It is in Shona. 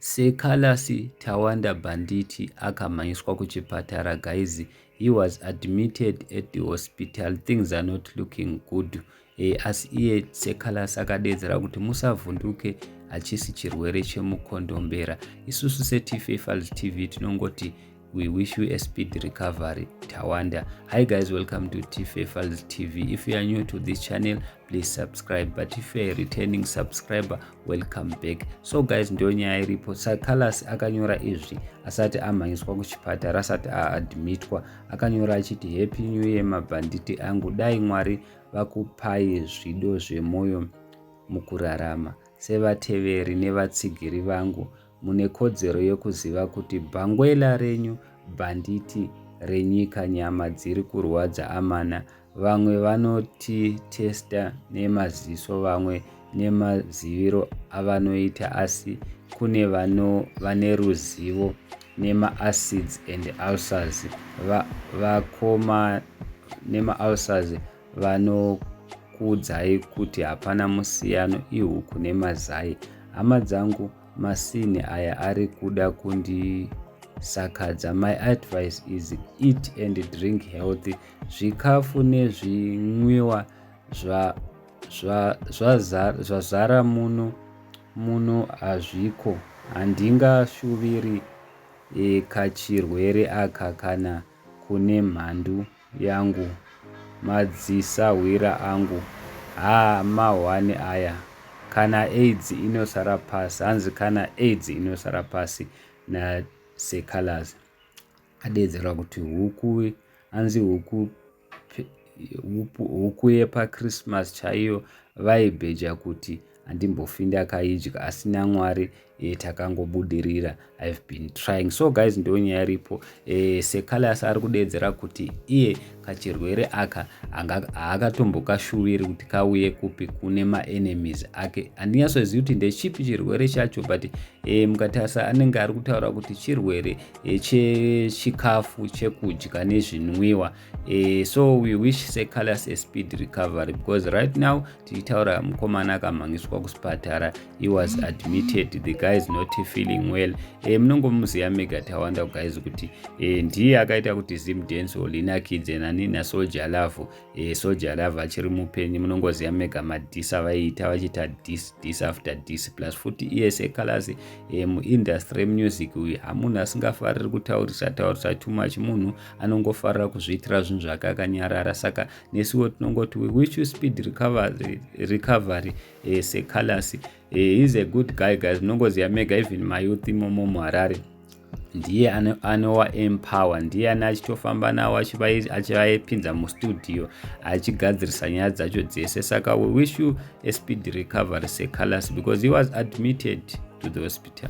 Seh Calaz Tawanda Bhanditi akamhanyiswa kuchipatara guys. He was admitted at the hospital. Things are not looking good. Asi iye Seh Calaz akadedzera kuti musavhunduke, hachisi chirwere chemukondombera. Isusu seTFA Files TV tinongoti we wish you a speed recovery, Tawanda. Hi guys, welcome to TFA Files TV. If you are new to this channel, please subscribe, but if you are a returning subscriber, welcome back. So guys, ndio nyaya iripo. Seh Calaz akanyora izvi asati amhanyiswa kuchipatara, asati aadmitwa. Akanyora achiti, "Happy New Year, mabhanditi angu. Dai Mwari vakupai zvido zvemwoyo mukurarama. Sevateveri nevatsigiri vangu, mune kodzero yekuziva kuti bhangwela renyu, bhanditi renyika, nyama dziri kurwadza amana. Vamwe vanotitesta nemaziso, vamwe nemaziviro avanoita, asi kune vane ruzivo nemaacids and ulcers, vakoma nemaulcers, vanokuudzai kuti hapana musiyano, ihuku nemazai. Hama dzangu, masini aya ari kuda kundisakadza. My advice is eat and drink healthy. Zvikafu nezvinwiwa zvazara muno muno hazviko. Handingashuviri kachirwere aka kana kune mhandu yangu, madzisahwira angu. Ha, mahwani aya, kana AIDS inosara pasi." Hanzi kana AIDS inosara pasi naSeh Calaz. Adedzerwa kuti huku, hanzi huku yepaChristmas chaiyo vaibheja kuti handimbofi ndakaidya, asi naMwari takangobudirira. I've been trying. So guys, ndo nyaya iripo. Seh Calaz ari kudedzera kuti iye kachirwere aka haakatombokashuviri kuti kauye kupi, kune maenemies ake. Handinyatsozivi kuti ndechipi chirwere chacho, but mukatarisa anenge ari kutaura kuti chirwere chechikafu, chekudya nezvinwiwa. So we wish Seh Calaz a speed recovery, because right now tichitaura, mukomana akamhangiswa kuchipatara. He was admitted. The guy is not feeling well. Munongomuziva mega Tawanda, guys, kuti ndiye akaita kuti Zim Dancehall inakidze nani naSoul Jah Love. Soul Jah Love achiri mupenyu, munongoziva mega madiss avaiita, vachiita diss, diss after diss. Plus futi iye Seh Calaz, muindustry yemusic uyu hamunhu asingafariri kutaurisa taurisa too much. Munhu anongofarira kuzviitira zvinhu zvake akanyarara. Saka nesuwo tinongoti we wish you speed recovery, Seh Calaz. Is a good guy, guys. Munongoziva mega, even mayouth imomo muHarare ndiye anowa empower, ndiye ane achitofamba nawo, achivaipinza mustudio, achigadzirisa nyaya dzacho dzese. Saka we wish you a speed recovery, Seh Calaz, because he was admitted to the hospital.